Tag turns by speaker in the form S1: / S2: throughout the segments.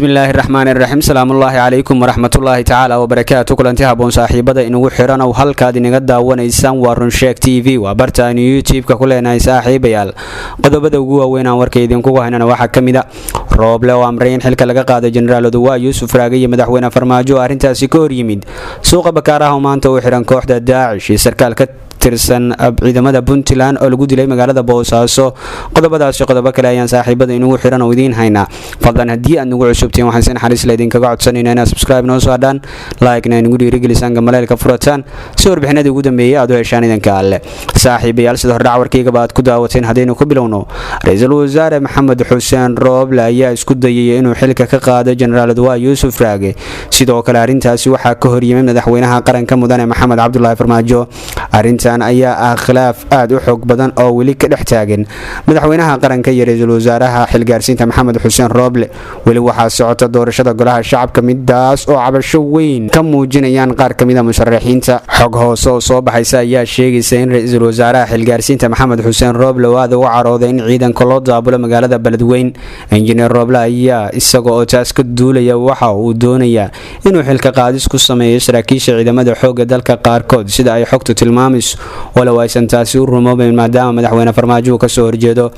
S1: Bismillaahi raxmaani raxiim. Salaamullaahi calaykum waraxmatullaahi tacaala wabarakaatu. Kulanti haboon, saaxiibada inugu xiran ow, halkaad inaga daawanaysaan waa Runsheeg TV, waa barta aynu YouTube-ka ku leenahay. Saaxiibayaal, qodobada ugu waaweyn aan warka idinkugu haynana waxaa ka mid a Rooble oo amray in xilka laga qaado Jenaraal Oduwaa Yuusuf Raage iyo Madaxweyne Farmaajo oo arrintaasi ka hor yimid, suuqa Bakaaraha oo maanta u xiran kooxda Daacish iyo sarkaal ka tirsan ciidamada Puntland oo lagu dilay magaalada Boosaaso. Qodobadaasi, qodobo kale ayaan saaxiibada inugu xiran oo idiin haynaa. Fadlan, haddii aad nagu cusubtiin, waxaan si naxariis la idinkaga codsanayna inaad subscribe noo saadhaan, like-na inagu dhiirigelisaan, gambaleelka furataan si warbixinadii ugu dambeeyay aad u heshaan idanka Alle. Saaxiibayaal, sida hordhac warkaygaba aad ku daawateen, haddaynu ku bilowno, Ra-iisul Wasaare Maxamed Xuseen Rooble ayaa isku dayay inuu xilka ka qaado Jenaraal Odwaa Yuusuf Raage. Sidoo kale arrintaasi waxaa ka horyimid Madaxweynaha Qaranka, Mudane Maxamed Cabdulaahi Farmaajo. Arrintan ayaa ah khilaaf aad u xoog badan oo weli ka dhex taagan Madaxweynaha Qaranka iyo Ra-iisul Wasaaraha xilgaarsiinta Maxamed Xuseen Rooble. Weli waxaa socota doorashada Golaha Shacabka, midaas oo cabasho weyn ka muujinayaan qaar ka mida musharaxiinta. Xog hoose oo soo baxaysa ayaa sheegaysa in Ra-iisul Wasaaraha xilgaarsiinta Maxamed Xuseen Rooble oo aad ugu carooday in ciidanka loo daabulo magaalada Beledweyn. Injineer Rooble ayaa isaga oo taas ka duulaya waxa uu doonayaa inuu xilka qaadis ku sameeyo saraakiisha ciidamada xoogga dalka qaarkood, sida ay xogtu tilmaamayso, walow aysan taasi u rumoobayn maadaama Madaxweyne Farmaajo uu kasoo horjeedo.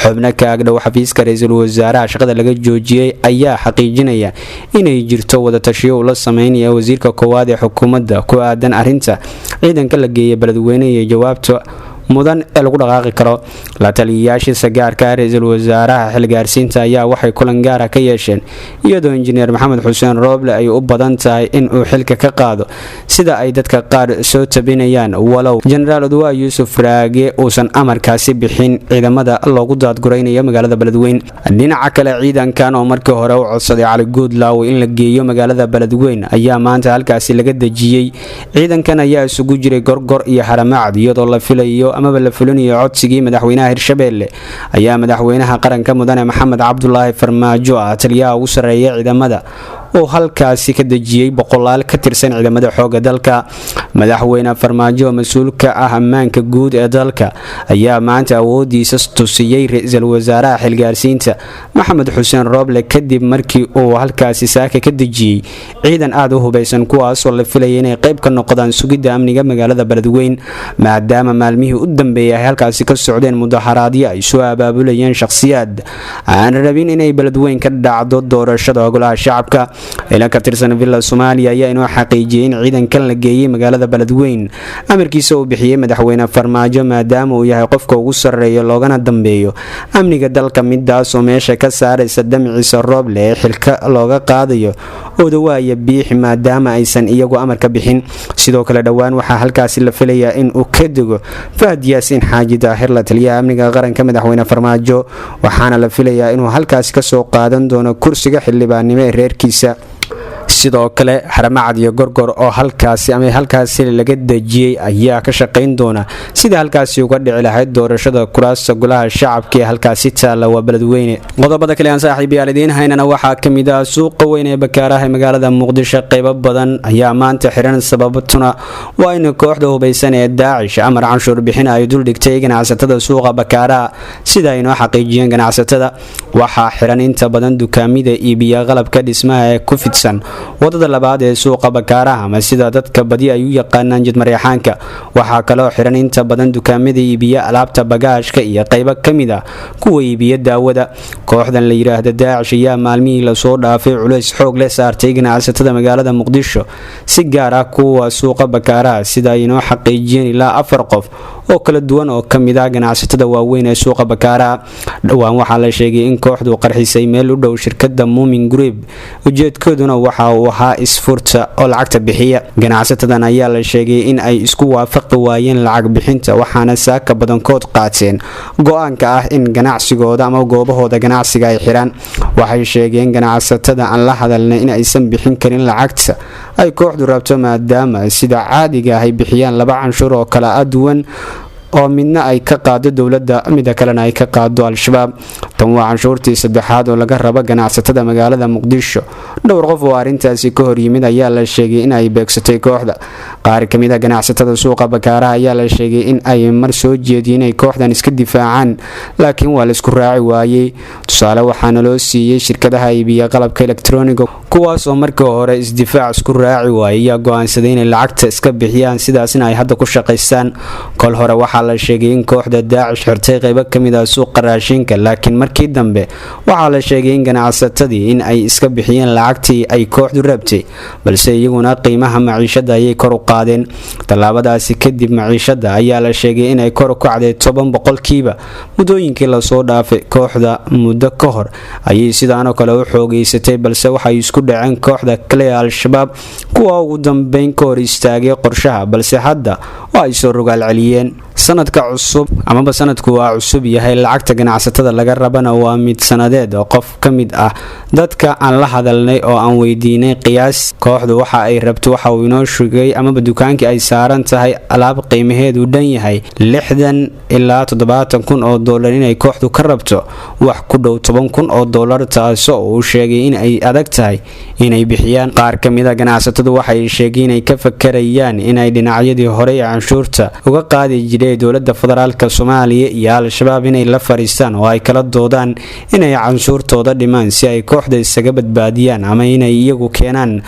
S1: Xubno ka agdhow xafiiska Ra-iisul Wasaaraha shaqada laga joojiyey ayaa xaqiijinaya inay jirto wadatashiyo uu la sameynaya wasiirka koowaad ee xukuumadda ku aadan arrinta ciidanka la geeyay Beledweyne iyo jawaabta mudan ee lagu dhaqaaqi karo. La taliyayaashiisa gaarka Ra-iisul Wasaaraha xilgaarsiinta ayaa waxay kulan gaara ka yeesheen, iyadoo Injineer Maxamed Xuseen Rooble ay u badan tahay in uu xilka ka qaado, sida ay dadka qaar soo tabinayaan, walow Jenaraal Odwaa Yuusuf Raage uusan amarkaasi bixin ciidamada loogu daadguraynayo magaalada Beledweyn. Dhinaca kale, ciidankan oo markii hore u codsaday Cali Guudlaaw in la geeyo magaalada Beledweyn ayaa maanta halkaasi laga dejiyey. Ciidankan ayaa isugu jiray Gorgor iyo Haramacad, iyadoo la filayo amaba la fulinayo codsigii Madaxweynaha Hirshabeelle ayaa Madaxweynaha Qaranka, Mudane Maxamed Cabdulaahi Farmaajo, ah taliyaha ugu sarreeya ciidamada, oo halkaasi ka dejiyey boqolaal ka tirsan ciidamada xooga dalka. Madaxweyne Farmaajo oo mas-uulka ah ammaanka guud ee dalka ayaa maanta awoodiisa tusiyey Ra-iisul Wasaaraha xilgaarsiinta Maxamed Xuseen Rooble, kadib markii uu halkaasi saaka ka dejiyey ciidan aada u hubaysan, kuwaasoo la filayay inay qayb ka noqdaan sugidda amniga magaalada Beledweyn, maadaama maalmihii u dambeeyay ay halkaasi ka socdeen mudaharaadyo ay soo abaabulayeen shakhsiyaad aan rabin inay Beledweyn ka dhacdo doorashada Golaha Shacabka. Ilan ka tirsan Villa Soomaaliya ayaa inoo xaqiijiyey in ciidankan la geeyey magaalada Beledweyn amarkiisa uu bixiyey Madaxweyne Farmaajo, maadaama uu yahay qofka ugu sarreeya loogana dambeeyo amniga dalka, midaasoo meesha ka saaraysa damciisa Rooble ee xilka looga qaadayo Odawaaya Biixi, maadaama aysan iyagu amarka bixin. Sidoo kale, dhowaan waxaa halkaasi la filayaa in uu ka dego Fahad Yaasiin Xaaji Daahir, la taliyaha amniga qaranka Madaxweyne Farmaajo, waxaana la filayaa inuu halkaasi kasoo qaadan doono kursiga xildhibaannimo ee reerkiisa. Sidoo kale, Haramacad iyo Gorgor oo halkaasi ama halkaasi laga dejiyey ayaa ka shaqayn doona sida halkaasi uga dhici lahayd doorashada kuraasta Golaha Shacabka ee halkaasi taalla, waa Beledweyne. Qodobada kale aan saaxiibayaal idiin haynana waxaa ka mid ah suuqa weyn ee Bakaaraha ee magaalada Muqdisho qaybo badan ayaa maanta xiran, sababtuna waa in kooxda hubaysan ee Daacish amar canshuur bixin ay duldhigtay ganacsatada suuqa Bakaaraha. Sida ay noo xaqiijiyeen ganacsatada, waxaa xiran inta badan dukaamida iibiya qalabka dhismaha ee ku fidsan wadada labaad ee suuqa Bakaaraha, ama sida dadka badi ay u yaqaanaan Jidmareexaanka. Waxaa kaloo xiran inta badan dukaamada iibiya alaabta bagaashka iyo qaybo ka mid a kuwa iibiya daawada. Kooxdan la yidhaahda Daacish ayaa maalmihii lasoo dhaafay culays xoog leh saartay ganacsatada magaalada Muqdisho, si gaar ah kuwa suuqa Bakaaraha, sida ay inoo xaqiijiyeen ilaa 4 qof oo kala duwan oo ka mid ah ganacsatada waaweyn ee suuqa Bakaaraha. Dhowaan waxaa la sheegay in kooxdu qarxisay meel u dhow shirkada Muumin Group, ujeedkooduna waxa uu ahaa isfurta oo lacagta bixiya. Ganacsatadan ayaa la sheegay in ay isku waafaqi waayeen lacag bixinta, waxaana saaka badankood qaateen go-aanka ah in ganacsigooda ama goobahooda ganacsiga ay xiraan. Waxay sheegeen ganacsatada aan la hadalnay in aysan bixin karin lacagta ay kooxdu rabto, maadaama sida caadiga ah ay bixiyaan laba canshuur oo kala duwan. oo midna ay ka qaado dowladda, mida kalena ay ka qaado Al-Shabaab. Tan waa canshuurtii saddexaad oo laga rabo ganacsatada magaalada Muqdisho. Dhowr qof oo arrintaasi ka hor yimid ayaa la sheegay in ay beegsatay kooxda. Qaar ka mid a ganacsatada suuqa Bakaaraha ayaa la sheegay in ay mar soo jeediyeen inay kooxdan iska difaacaan, laakiin waa la isku raaci waayey. Tusaale waxaana loo siiyey shirkadaha iibiya qalabka elektroniga, kuwaas oo markii hore isdifaac isku raaci waayay ayaa go-aansaday inay lacagta iska bixiyaan, sidaasna ay hadda ku shaqaystaan. Kol hore waxaa la sheegay in kooxda Daacish xirtay qaybo kamid ah suuqa raashinka, laakiin markii dambe waxaa la sheegay in ganacsatadii in ay iska bixiyeen lacagtii ay kooxdu rabtay, balse iyaguna qiimaha maciishada ayay kor u qaadeen. Tallaabadaasi kadib maciishada ayaa la sheegay inay kor u kacday 10% muddooyinkii lasoo dhaafay. Kooxda muddo ka hor ayay sidaanoo kale u xoogeysatay, balse waxay isku dhaceen kooxda kale ee Al-Shabaab, kuwa ugu dambeyn ka hor istaagay qorshaha, balse hadda oo ay soo rogaal celiyeen. Sanadka cusub amaba sanadku waa cusub yahay, lacagta ganacsatada laga rabana waa mid sanadeed. Qof ka mid ah dadka aan la hadalnay oo aan weydiinay qiyaas kooxdu waxa ay rabto, waxa uu inoo sheegay amaba dukaankii ay saaran tahay alaab qiimaheedu dhan yahay 60 ilaa 70 kun oo doolar inay kooxdu ka rabto wax ku dhow 10,000 oo doolar, taasoo uu sheegay in ay adag tahay inay bixiyaan. Qaar ka mid a ganacsatadu waxay sheegay inay ka fakarayaan inay dhinacyadii horey ee canshuurta uga qaadi jiray dowlada federaalka Soomaaliya iyo Al-Shabaab inay la fariistaan oo ay kala doodaan inay canshuurtooda dhimaan si ay kooxda isaga badbaadiyaan, ama inay iyagu keenaan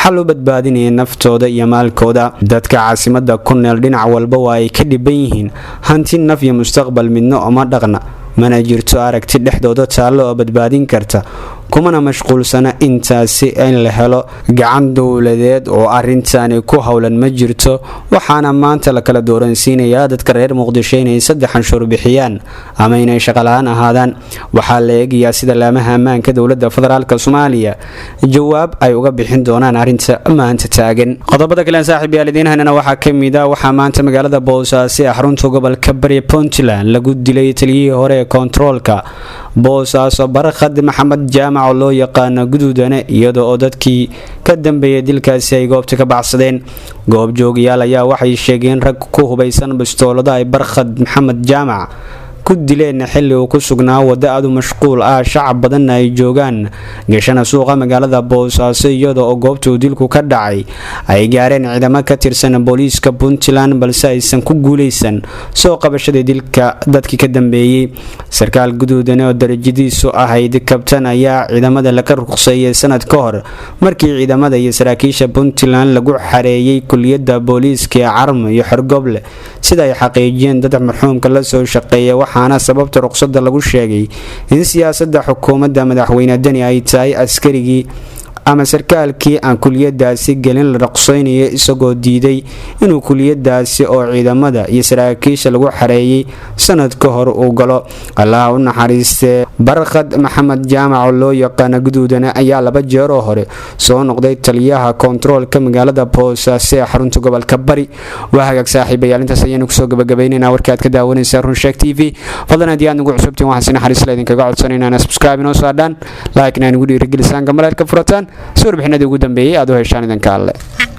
S1: xal u badbaadinaya naftooda iyo maalkooda. Dadka caasimada ku neel dhinac walba waa ay ka dhiban yihiin, hanti, naf iyo mustaqbal midna uma dhaqna. Mana jirto aragti dhexdooda taallo oo badbaadin karta, kumana mashquulsana intaasi. In la helo gacan dowladeed oo arintani ku howlan ma jirto. Waxaana maanta la kala dooransiinayaa dadka reer Muqdisho inay saddex canshuur bixiyaan ama inay shaqala-aan ahaadaan. Waxaa la eegayaa sida laamaha ammaanka dowlada federaalk Soomaaliya jawaab ay uga bixin doonaan arrinta maanta taagan. Qodobada kale saaxiib yaal idiin haynana waxaa kamid ah: waxaa maanta magaalada Boosaaso ee xarunta gobolka Bari Puntland lagu dilay taliyihii hore ee kontaroolka Boosaaso, Barkhad Maxamed Jaamac oo loo yaqaano Guduudane, iyada oo dadkii ka dambeeyay dilkaasi ay goobta ka baxsadeen. Goobjoogayaal ayaa waxay sheegeen rag ku hubaysan bistoolada ay Barkhad Maxamed Jaamac ku dileen xilli uu ku sugnaa waddo aad u mashquul ah, shacab badanna ay joogaan, gashana suuqa magaalada Boosaaso, iyada oo goobta uu dilku ka dhacay ay gaareen ciidamo ka tirsan booliiska Puntland, balse aysan ku guuleysan soo qabashada dilka dadkii ka dambeeyey. Sarkaal Guduudane oo darajadiisu ahayd kabtan ayaa ciidamada laga ruqseeyay sanad ka hor, markii ciidamada iyo saraakiisha Puntland lagu xareeyay kuliyadda booliiska ee Carmo iyo Xorgoble, sida ay xaqiijiyeen dad marxuumka la soo shaqeeya. Waxaana sababta ruqsada lagu sheegay in siyaasadda xukuumadda madaxweyne Deni ay tahay askarigii ama sarkaalkii aan kuliyadaasi gelin la ruqseynayo, isagoo diiday inuu kuliyadaasi oo ciidamada iyo saraakiisha lagu xareeyay sanad ka hor uu galo. Allaha u naxariistee, Barkhad Maxamed Jaamac oo loo yaqaano Guduudane ayaa laba jeeroo hore soo noqday taliyaha kontaroolka magaalada Boosaaso ee xarunta gobolka Bari. Waa hagaag saaxiibayaal, intaas ayaanu kusoo gabagabaynaynaa warka aad ka daawanaysaa Runsheeg TV. Fadlan haddii aad nagu cusubtiin, waxaan si naxariis la idinkaga codsanaynaa subscribe inoo saadhaan, like-na nagu dhiirigelisaan, gambaleelka furataan si warbixinadii ugu dambeeyay aad u heshaan. Idinka alle.